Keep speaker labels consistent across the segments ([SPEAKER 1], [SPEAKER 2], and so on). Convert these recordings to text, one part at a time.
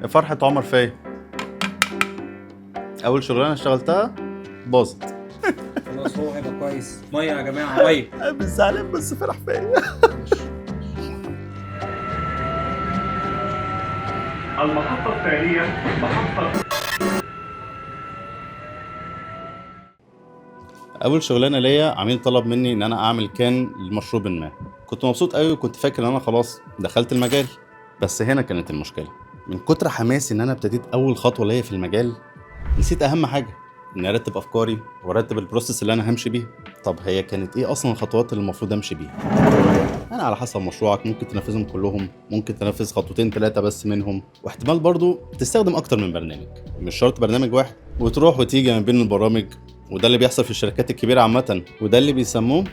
[SPEAKER 1] فرحه عمر فيا. اول شغلانة اشتغلتها باظت.
[SPEAKER 2] خلاص، هو هيبقى كويس. مية يا جماعه، ميه.
[SPEAKER 1] مش زعلان، بس فرح فيا.
[SPEAKER 3] المحطة التالية محطة.
[SPEAKER 1] اول شغلانة ليا، عميل طلب مني ان انا اعمل can لمشروب ما. كنت مبسوط قوي وكنت فاكر ان انا خلاص دخلت المجال، بس هنا كانت المشكله. من كتر حماسي ان انا ابتديت اول خطوة ليا في المجال، نسيت اهم حاجه، ان ارتب افكاري وارتب ال process اللي انا همشي بيها. طب هي كانت ايه اصلا الخطوات اللي المفروض امشي بيها؟ انا على حسب مشروعك ممكن تنفذهم كلهم، ممكن تنفذ خطوتين ثلاثة بس منهم، واحتمال برضو تستخدم اكتر من برنامج، مش شرط برنامج واحد، وتروح وتيجي ما بين البرامج. وده اللي بيحصل في الشركات الكبيرة عامه، وده اللي بيسموه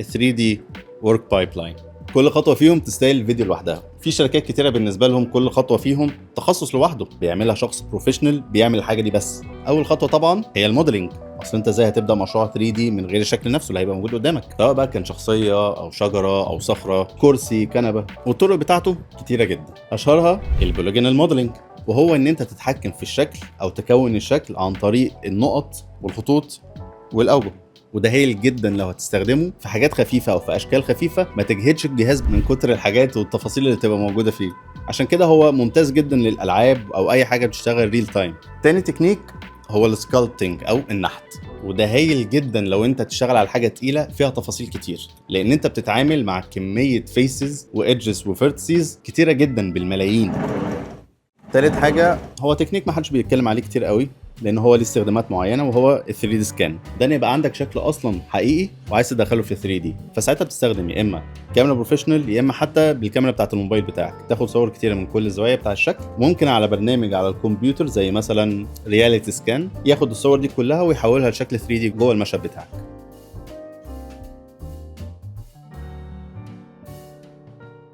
[SPEAKER 1] 3D work pipeline. كل خطوة فيهم تستاهل فيديو لوحدها. في شركات كتيرة بالنسبة لهم كل خطوة فيهم تخصص لوحده بيعملها شخص professional بيعمل الحاجة دي بس. اول خطوة طبعا هي ال modeling. اصل انت ازاي هتبدا مشروع 3D من غير الشكل نفسه اللي هيبقى موجود قدامك، سواء بقى كان شخصية او شجرة او صخره، كرسي، كنبه؟ والطرق بتاعته كتيرة جدا، اشهرها ال polygonal modeling، وهو ان انت تتحكم في الشكل او تكون الشكل عن طريق النقط والخطوط والاوجه. وده هايل جدا لو هتستخدمه في حاجات خفيفة او في اشكال خفيفة ما تجهدش الجهاز من كتر الحاجات والتفاصيل اللي تبقى موجودة فيه. عشان كده هو ممتاز جدا للالعاب او اي حاجة بتشتغل real time. تاني تكنيك هو ال sculpting او النحت، وده هايل جدا لو انت تشتغل على حاجة تقيلة فيها تفاصيل كتير، لان انت بتتعامل مع كمية faces و edges و vertices كتيرة جدا بالملايين. تالت حاجة هو تكنيك ما حدش بيتكلم عليه كتير قوي، لان هو ليه استخدامات معينه، وهو ال 3D scan. ده ان يبقى عندك شكل اصلا حقيقي وعايز تدخله في 3D، فساعتها بتستخدم يا اما كاميرا professional يا اما حتى بالكاميرا بتاعت الموبايل بتاعك، تاخد صور كتيرة من كل زوايا بتاع الشكل. ممكن على برنامج على الكمبيوتر زي مثلا Reality Scan ياخد الصور دي كلها ويحولها لشكل 3D جوه المشهد بتاعك.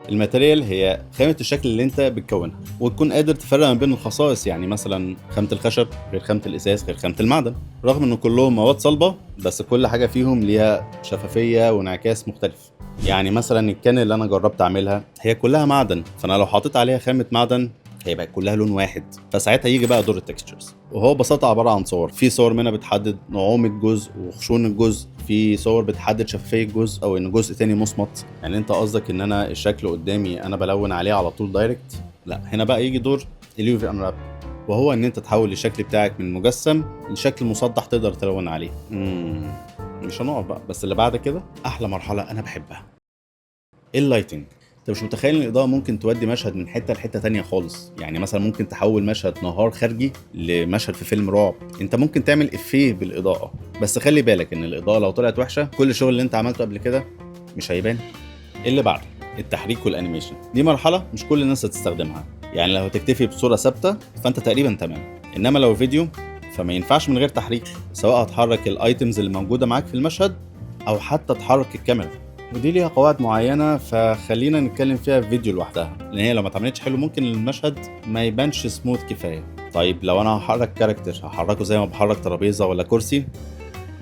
[SPEAKER 1] ال material هي خامة الشكل اللي انت بتكونها، وتكون قادر تفرق ما بين الخصائص، يعني مثلا خامة الخشب غير خامة الإزاز غير خامة المعدن، رغم ان كلهم مواد صلبة، بس كل حاجة فيهم ليها شفافية وانعكاس مختلف. يعني مثلا ال can اللي انا جربت اعملها هي كلها معدن، فانا لو حطيت عليها خامة معدن هيبقى كلها لون واحد. فساعتها يجي بقى دور ال textures، وهو ببساطة عبارة عن صور، في صور منها بتحدد نعومة جزء وخشونه جزء، في صور بتحدد شفافية جزء او ان جزء تاني مصمت. يعني انت قصدك ان انا الشكل قدامي انا بلون عليه على طول direct؟ لا، هنا بقى يجي دور ال UV unwrap، وهو ان انت تحول الشكل بتاعك من مجسم لشكل مسطح تقدر تلون عليه. مش هنقف بقى، بس اللي بعد كده احلى مرحلة انا بحبها، ال lighting. انت مش متخيل ان الاضاءة ممكن تودي مشهد من حتة لحته تانية خالص. يعني مثلا ممكن تحول مشهد نهار خارجي لمشهد في فيلم رعب. انت ممكن تعمل افيه بالاضاءه، بس خلي بالك ان الاضاءة لو طلعت وحشة كل الشغل اللي انت عملته قبل كده مش هيبان. اللي بعده التحريك وال animation. دي مرحلة مش كل الناس هتستخدمها، يعني لو هتكتفي بصورة ثابتة فانت تقريبا تمام، انما لو فيديو فما ينفعش من غير تحريك، سواء هتحرك ال items اللي موجودة معاك في المشهد او حتى تحرك الكاميرا. ودي ليها قواعد معينة، فخلينا نتكلم فيها في فيديو لوحدها، لان هي لو ما اتعملتش حلو ممكن المشهد ما يبانش سموث كفايه. طيب لو انا هحرك character هحركه زي ما بحرك ترابيزة ولا كرسي؟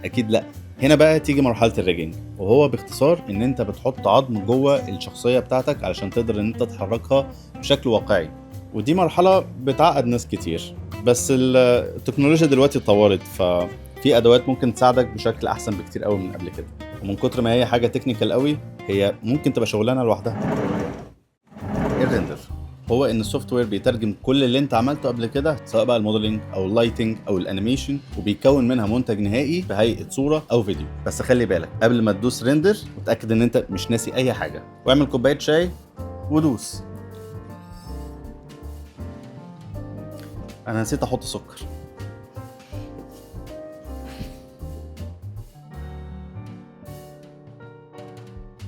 [SPEAKER 1] اكيد لا. هنا بقى تيجي مرحلة ال rigging، وهو باختصار ان انت بتحط عظم جوه الشخصية بتاعتك علشان تقدر ان انت تحركها بشكل واقعي. ودي مرحلة بتعقد ناس كتير، بس التكنولوجيا دلوقتي اتطورت، ففي ادوات ممكن تساعدك بشكل احسن بكتير قوي من قبل كده. ومن كتر ما هي حاجة technical قوي هي ممكن تبقى شغلانة لوحدها. ال render هو ان ال software بيترجم كل اللي انت عملته قبل كده، سواء بقى ال modeling او ال lighting او ال animation، وبيكون منها منتج نهائي بهيئة صوره او فيديو. بس خلي بالك قبل ما تدوس render وتاكد ان انت مش ناسي اي حاجه، واعمل كوباية شاي ودوس. انا نسيت احط سكر.